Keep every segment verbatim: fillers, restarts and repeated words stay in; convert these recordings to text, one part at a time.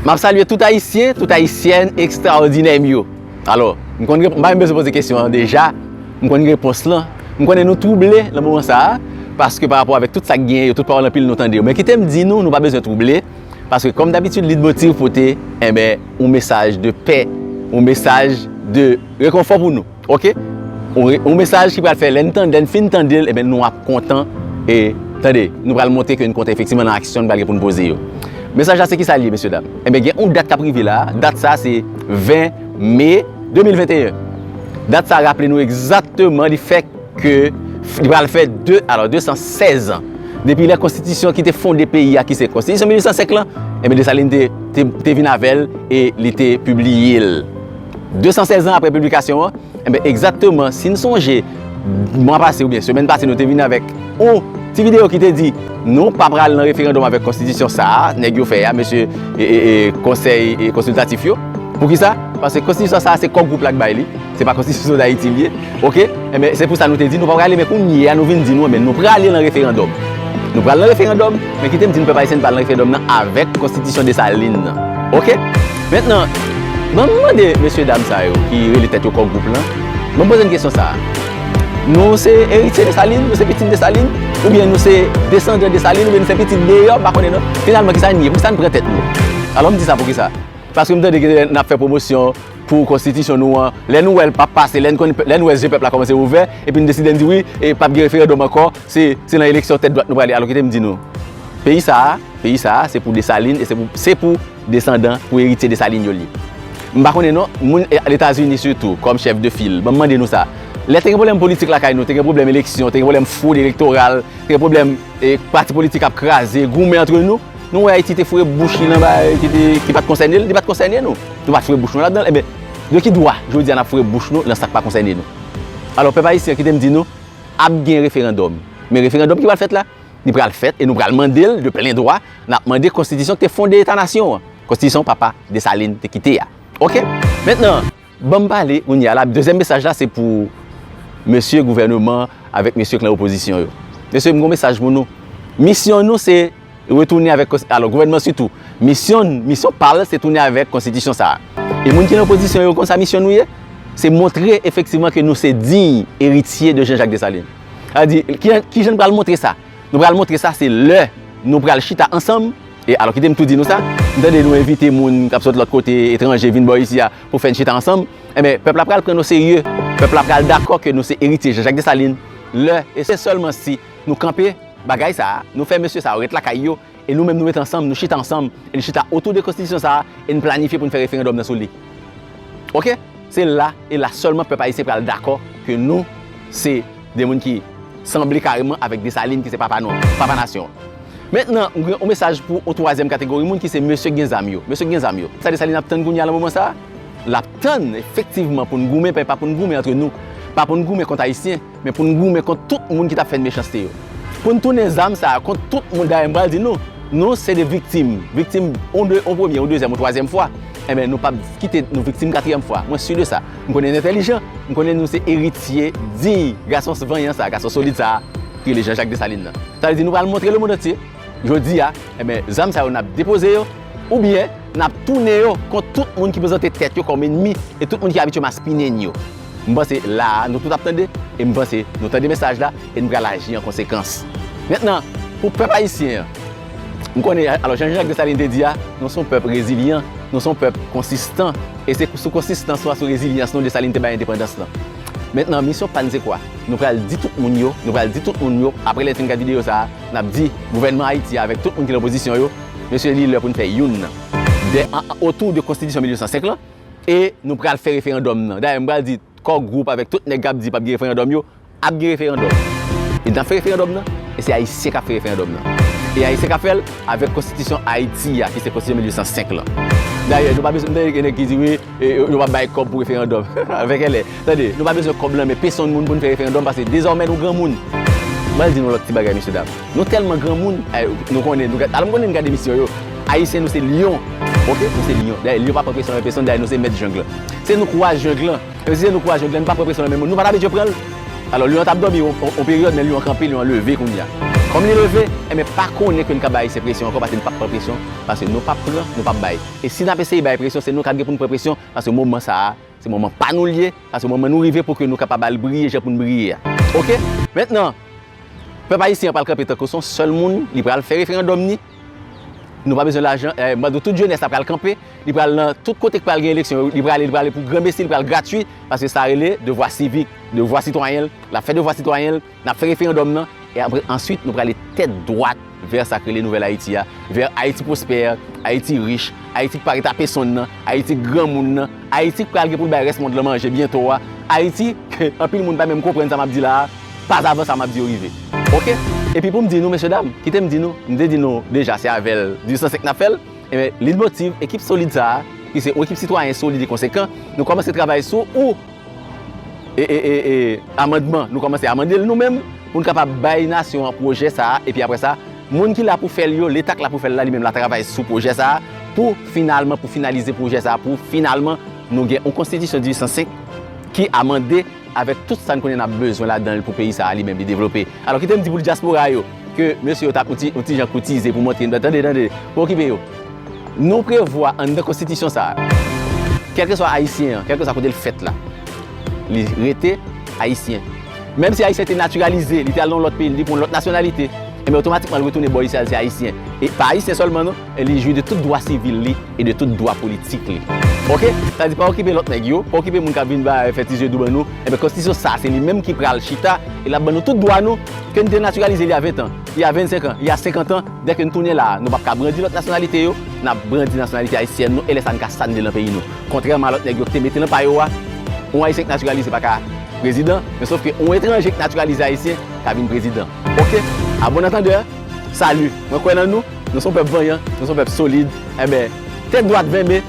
M ap salye tout Ayisyen, tout Ayisyèn ekstraòdinè m yo. Alò, m konn rep- m pa menm bezwen poze kesyon an deja, m konn repons lan. M konnen nou twouble nan moman sa a, paske pa rapò avèk tout sa k genyen yo, tout pawòl anpil nou tande yo. Men kite m di nou, nou pa bezwen twouble, paske kòm dabitid, Leitmotiv pote, enben, yon mesaj de pè, yon mesaj de rekonfò pou nou. Oke? Yon re- yon mesaj ki pral fè lè n tande, lè n fin tande l, enben, nou ap kontan. E tande, nou pral montre ke n kontan efektivman nan aksyon n pral gen pou n poze yo. Mesaj la se kisa l ye, mesye dam? Enben, gen yon dat k ap rive la. Dat sa se ven me de mil venteyen. Dat sa raple nou egzakteman li fè ke li pral fè de, alò, de san sèz an. Depi lè konstitisyon ki te fonde peyi a, ki se konstitisyon mil uit san senk lan, enben, Desalin te, te, te vin avè l e li te pibliye l. De san sèz an apre piblikasyon an, enben, egzakteman, si n sonje, mwa pase oubyen semèn pase, nou te vin avèk yon ti videyo ki te di, nou pa pral nan referandòm avèk konstitisyon sa a, nèg yo fè a, mesye, e, e, e, konsèy, e, konsiltatif yo. Poukisa? Paske konstitisyon sa a, se kò gwoup la k bay li. Se pa konstitisyon Dayiti l ye. Oke? Enben, se pou sa nou te di, nou pa prale, men kounye a, nou vin di nou, enben, nou prale nan referandòm. Nou pral nan referandòm, men kite m di nou, pèp ayisyen, n pral nan referandòm nan avèk konstitisyon Desalin nan. Oke? Mentnan, ban m mande mesye dam sa yo ki rele tèt yo kò gwoup lan, ban m poze n kesyon sa a. Nou se eritye Desalin, nou se pitit Desalin, oubyen nou se desandan Desalin, oubyen nou se pitit deyò, m pa konnen non. Finalman, kisa n ye? Poukisa n pran tèt nou? Alò, m di sa poukisa? Paske m tande gen lè n ap fè pwomosyon pou konstitisyon nou an. Lè nou wè l p ap pase, lè n konn, lè n wè zye pèp la kòmanse ouvè, epi n deside n di wi, e p ap gen referandòm ankò, se, se nan eleksyon tèt dwat nou prale. Alò kite m di nou, peyi sa a, peyi sa a, se pou Desalin e se pou, se pou desandan, pou eritye Desalin yo l ye. M pa konnen non, moun e, Letazini sitou, kòm chèf de fil, ban m mande nou sa. Lè te gen pwoblèm politik lakay nou, te gen pwoblèm eleksyon, te gen pwoblèm fwod elektoral, te gen pwoblèm e, pati politik ap kraze, goumen antre nou, nou wè Ayiti te foure bouch li nan bagay ki te, ki pa t konsène l, li pa t konsène nou. Nou pa t foure bouch nou ladan l. Enben, de ki dwa jodi a n ap foure bouch nou nan sa k pa konsène nou? Alò, pèp ayisyen, kite m di nou, ap gen referandòm. Men referandòm ki pral fèt la, li pral fèt e nou pral mande l de plen dwa, n ap mande konstitisyon ki te fonde Eta Nasyon an, konstitisyon papa Desalin te kite a. Oke? Mentnan, ban m pale kounye a la, dezyèm mesaj la se pou mesye gouvèneman avèk mesye k nan opozisyon yo. Mesye, m gon mesaj pou nou. Misyon nou se retounen avèk, alò, gouvènman sitou. Misyon, misyon pa l se tounen avèk konstitisyon sa a. E moun ki nan opozisyon yo konn sa misyon nou ye? Se montre efektivman ke nou se diy eritye de Jean Jacques Dessalines. Sa vle di, ki, kijan n pral montre sa? Nou pral montre sa se lè nou pral chita ansanm. E alò, kite m tou di nou sa, m tande nou envite moun k ap sot lòt kote, etranje, vin bò isi a pou fè n chita ansanm. Enben, pèp la pral pran n oserye. Pèp la pral dakò ke nou se eritye Jean Jacques Dessalines. Lè, e se sèlman si nou kanpe bagay sa a, nou fè mesye sa yo ret lakay yo, e nou menm nou ret ansanm, nou chita ansanm, e n chita otou de konstitisyon sa a, e n planifye pou n fè referandòm nan sou li. Oke? Se la, e la sèlman pèp ayisyen pral dakò ke nou se de moun ki sanble kareman avèk Desalin, ki se papa nou, papa nasyon an. Mentnan, m gen yon mesaj pou yon twazyèm kategori moun ki se mesye k gen zam yo. Mesye k gen zam yo. Sa Desalin ap tann kounye a nan moman sa a? L ap tann, efektivman, pou n goumen, men pa pou n goumen antre nou. Pa pou n goumen kont Ayisyen, men pou n goumen kont tout moun ki t ap fè n mechanste yo. Pou n tounen zam sa a kont tout moun, dayè, m pral di nou, nou se de viktim. Viktim, yon de, yon premye, yon dezyèm, yon twazyèm fwa. Enben, nou p ap kite nou viktim katriyèm fwa. Mwen si de sa. M konnen n entèlijan. M konnen nou se eritye diy gason vanyan sa a, gason solid sa a, ki rele Jean Jacques Dessalines nan. Sa vle di nou pral montre lemonn antye, jodi a, enben, zam sa yo n ap depoze yo, oubyen n ap tounen yo kont tout moun ki prezante tèt yo kòm ènmi e tout moun ki abitye maspinen yo. M panse la a, nou tout ap tande, e m panse nou tande mesaj la, e n pral aji an konsekans. Mentnan, pou pèp ayisyen an, m konnen, alò, jan Jean Jacques Dessalines te di a, nou se yon pèp rezilyan, nou se yon pèp konsistan, e se sou konsistans nou a, sou rezilyans nou, Dessalines te bay endepandans lan. Mentnan, misyon pa n se kwa? Nou pral di tout moun yo, nou pral di tout moun yo, apre lè n fin gad videyo sa a, n ap di gouvènman Ayiti a avèk tout moun ki nan opozisyon yo, mesye, li lè pou n fè youn nan. De, an, an, otou de konstitisyon mil uit san senk lan, e nou pral fè referandòm nan. Dayè, m pral di kò gwoup avèk tout nèg k ap di p ap gen referandòm yo, ap gen referandòm. E n ap fè referandòm nan, e se Ayisyen k ap fè referandòm nan. E Ayisyen k ap fè l avèk konstitisyon Ayiti a, ki se konstitisyon mil uit san senk lan. Dayè, nou pa bezwen, m tande gen nèg ki di, wi, e, yo, yo p ap bay kòb pou referandòm. Avèk L A. Tande, nou pa bezwen kòb nan men pèsonn moun pou n fè referandòm, paske dezòmè nou granmoun. M pral di nou lòt ti bagay, mesye dam. Nou tèlman granmoun, ay, nou konnen, nou, alò m konnen n gade emisyon yo. Ayisyen, nou se lyon. Oke? Nou se lyon. Dayè, lyon pa pran presyon nan men pèsonn, dayè, nou se mèt jeng lan. Se nou k wa jeng lan. E si se nou k wa jeng lan, n pa pran presyon nan men moun. Nou pa t abitye pran l. Alò, lyon an t ap dòmi on, on, on peryòd, men lyon an kanpe, lyon an leve kounye a. Kòm li leve, enben pa konnen ke n ka bay Ayisyen presyon ankò, paske n p ap pran presyon, paske nou p ap pran, nou p ap bay. E si n ap eseye bay presyon, se nou k ap gen pou n pran presyon, paske moman sa a, se moman pa nou l ye, paske moman nou rive pou ke nou kapab al briye jan pou n briye a. Oke? Mentnan, pèp ayisyen an pral kanpe tankou se yon sèl moun, li pral fè referandòm ni. Nou pa bezwen lajan, eh, m ap di w tout jenès la pral kanpe, li pral nan tout kote k pral gen eleksyon, li prale, li prale pou granmesi, li pral gratui, paske sa rele devwa sivik, devwa sitwayen l, l ap fè devwa sitwayen l, n ap fè referandòm nan, e apre, answit, nou prale tèt dwat vè sa k rele nouvèl Ayiti a, vè Ayiti pwospè, Ayiti rich, Ayiti k pa ret a pesonn nan, Ayiti granmoun nan, Ayiti k pral gen pou l bay rès mond lan manje byento a, Ayiti ke anpil moun pa menm konprann sa m ap di la a, pa avan sa m ap di yo rive. Oke? Epi pou m di nou, mesye dam, kite m di nou, m te di nou deja se avè l dis san senk n ap fè l, enben, Lidmotiv, ekip solid sa a, ki se yon ekip sitwayen solid e konsekan, nou kòmanse travay sou ou e, e, e, e, amandman, nou kòmanse amande l nou menm, pou n kapab bay nasyon an pwojè sa a, epi apre sa, moun ki la pou fè l yo, Leta k la pou fè l la, li menm l a travay sou pwojè sa a, pou finalman, pou finalize pwojè sa a, pou finalman, nou gen yon konstitisyon dis san senk ki amande avèk tout sa n konnen n ap bezwen ladan l pou peyi sa a li menm li devlope. Alò, kite m di pou dyaspora yo, ke mesye yo t ap yon ti, yon ti jan koutize pou montre n, tande, tande, pa okipe yo. Nou prevwa anndan konstitisyon sa a, kèlkeswa ayisyen an, kèlkeswa kote l fèt la, li rete ayisyen. Menm si ayisyen te natiralize, li te al nan yon lòt peyi, li pran yon lòt nasyonalite, enben otomatikman l retounen bò isi a, l se ayisyen. E pa ayisyen sèlman non, e li jwi de tout dwa sivil li e de tout dwa politik li. Oke? Sa di pa okipe lòt nèg yo, pa okipe moun k ap vin ba, fè ti zye dou ban nou, enben konstitisyon sa a se li menm ki pral chita e l ap ban nou tout dwa nou, ke n te natiralize li a ven tan, li a vennsenk an, li a senkant an, dèke n tounen la a, nou p ap ka brandi lòt nasyonalite yo, n ap brandi nasyonalite ayisyèn nou, e lè sa a n ka sa n vle nan peyi nou. Kontrèman a lòt nèg yo ki te mete nan pa yo a, yon ayisyen k natiralize pa ka prezidan, men sòf ke yon etranje k natiralize ayisyen ka vin prezidan. Oke? A bon antandè, sali, mwen kwè nan nou, nou se yon pèp vanyan, nou se yon pèp solid, enben, tèt dwat ven me,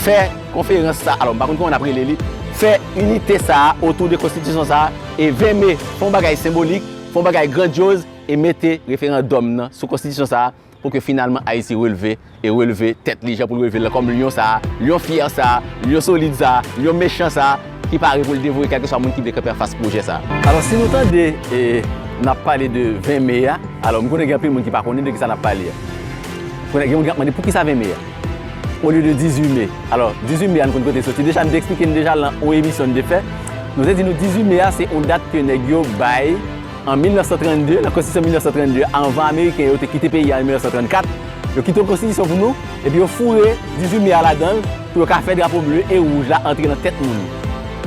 fè konferans sa, alò, m pa konn kòman n ap rele li, fè inite sa a otou de konstitisyon sa a, e ven me, fè yon bagay senbolik, fè yon bagay grandyoz, e mete referandòm nan sou konstitisyon sa a, pou ke finalman Ayiti relve, e relve tèt li jan pou l relve l la kòm lyon sa a, lyon fyè sa a, lyon solid sa a, lyon mechan sa a, ki pare pou l devore kèlkeswa moun ki vle kanpe anfas pwojè sa a. Alò, si nou tande, e, n ap pale de ven me a, alò, m konnen gen anpil moun ki pa konnen de kisa n ap pale a. Konnen gen moun k ap mande poukisa ven me a, olye de dizuit me. Alò, dizuit me a, nou konn kote l soti. Deja, n te eksplike n deja lan yon emisyon n te fè. Nou te di nou dizuit me a, se yon dat ke nèg yo bay an mil nèf san trannde, nan konstitisyon mil nèf san trannde, anvan Ameriken yo te kite peyi a an mil nèf san trannkat, yo kite yon konstitisyon pou nou, epi yo foure dizuit me a ladan l, pou yo ka fè drapo ble e wouj la antre nan tèt moun.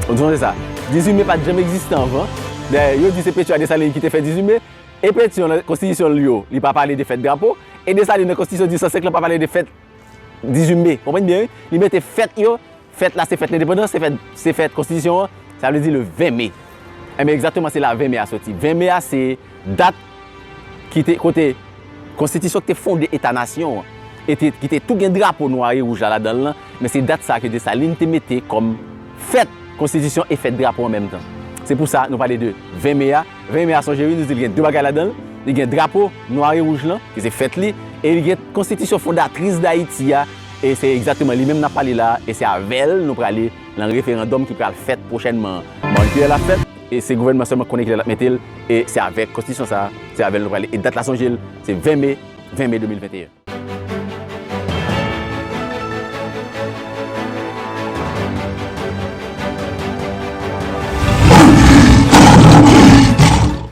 Ou sonje sa? Dizuit me pa t janm egziste anvan. Dayè, yo di se Petyon ak Desalin ki te fè dizuit me, e Petyon nan konstitisyon l yo, li pa pale de fèt drapo, e Desalin nan konstitisyon dis san senk lan pa pale de fèt dizuit me. Konprann byen, wi? Li mete fèt yo, fèt la se fèt lendepandans, se fèt, se fèt konstitisyon an, sa vle di le ven me. Enben, egzakteman, se la ven me a soti. Ven me a, se dat ki te, kote konstitisyon ki te fonde eta nasyon an, e te, ki te tou gen drapo nwa e wouj la ladan l lan, men se dat sa a ke Desalin te mete kòm fèt konstitisyon e fèt drapo an menm tan. Se pou sa nou pale de ven me a. Ven me a, sonje wi, nou di l gen de bagay ladan l. Li gen drapo nwa e wouj lan, ki se fèt li, e li gen konstitisyon fondatris Dayiti a, e se egzakteman li menm n ap pale la a, e se avè l nou prale nan referandòm ki pral fèt pwochènman an. M pa konn kilè l ap fèt, e se gouvènman sèlman k konnen kilè l ap mete l, e se avèk konstitisyon sa a, se avè l nou prale. E dat la, sonje l, se ven me, ven me de mil venteyen.